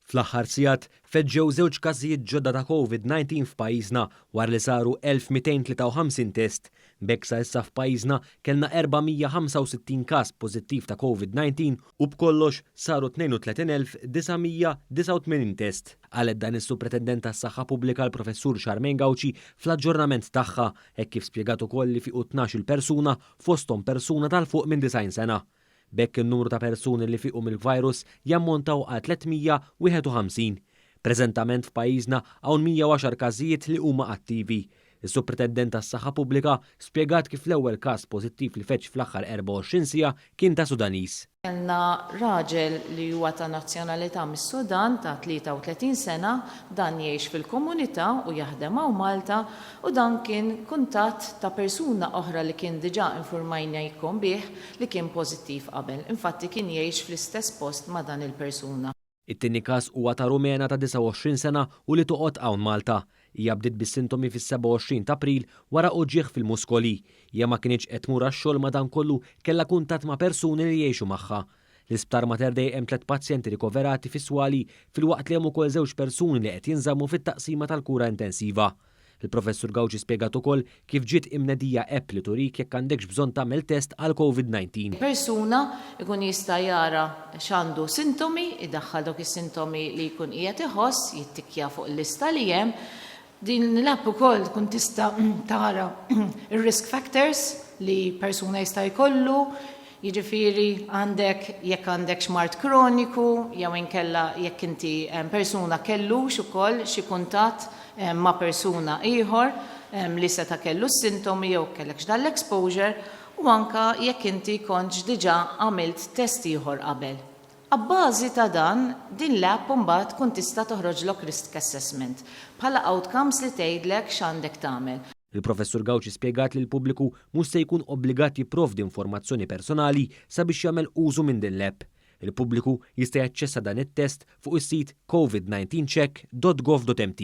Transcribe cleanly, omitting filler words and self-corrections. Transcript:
Fl-aħħar sigħat feġġew żewġ każijiet ġodda ta' Covid-19 f'pajjiżna wara li saru 1253 test. B'hekk sa issa f'pajjiżna kellna 465 każ pożittiv ta' Covid-19 u b'kollox saru 32,989 test. Qalet dan is-Supretendent tas-Saħħa Pubblika l-Professur Charmaine Gauci fl-aġġornament tagħha hekk kif spjegat ukoll li fiequ 12-il persuna fosthom persuna ta' 'l fuq minn 90 sena. B'hekk in-numru ta' persuni li fiequ mill-virus jammontaw għal 351. Preżentament f'pajjiżna hawn 110 każijiet li huma attivi. Is-Supretendent tas-Saħħa Pubblika spjegat kif l-ewwel każ pożittiv li feġġ fl-aħħar 24 siegħa kien ta' Sudaniż. Kellna raġel li huwa ta' nazzjonalità mis-Sudan ta' 33 sena, dan jgħix fil-komunità u jaħdem hawn Malta u dan kien kuntatt ta' persuna oħra li kien diġà infurmajnejkom bih li kien pożittiv qabel. Infatti kien jgħix fl-istess post ma' dan il-persuna. It-tieni każ huwa ta' Rumena ta' 29 sena u li toqgħod hawn Malta. Hija bdiet bis-sintomi fis-27 ta' April wara uġigħ fil-muskoli. Hija ma kinitx qed tmur għax-xogħol madankollu kellha kuntatt ma' persuni li jgħixu magħha. L-Isptar Mater Dei hemm tliet pazjenti rikoverati fi swali filwaqt li hemm ukoll żewġ persuni li qed jinżammu fit-taqsima tal-kura intensiva. Il-Professur Gauci spjegat ukoll kif ġiet imnedija app li turik jekk għandekx bżonn tagħmel test għal Covid-19. Persuna ikun jista' jara x'għandu sintomi, idaħħal dawk is-sintomi li jkun qiegħed iħoss, jittikkja fuq il-lista li hemm. Din l-app ukoll tkun tista' tara ir-risk factors li persuna jista' jkollu, jiġifieri għandek jekk għandek mard kroniku jew inkella jekk inti persuna kellux ukoll xi kuntatt ma' persuna ieħor li seta' kellu s-sintomi jew kellekx dan l-exposure u anka jekk inti kontx diġà għamilt test ieħor qabel. Abbażi ta' dan, din l-app mbagħad tkun tista' toħroġlok risk assessment bħala outcomes li tgħidlek x'għandek tagħmel. Il-Professur Gauci spjegat li l-pubbliku mhux se jkun obbligat jipprovdi informazzjoni personali sabiex jagħmel użu minn din l-app. Il-pubbliku jista' jaċċessa dan it-test fuq is-sit covid19check.gov.mt.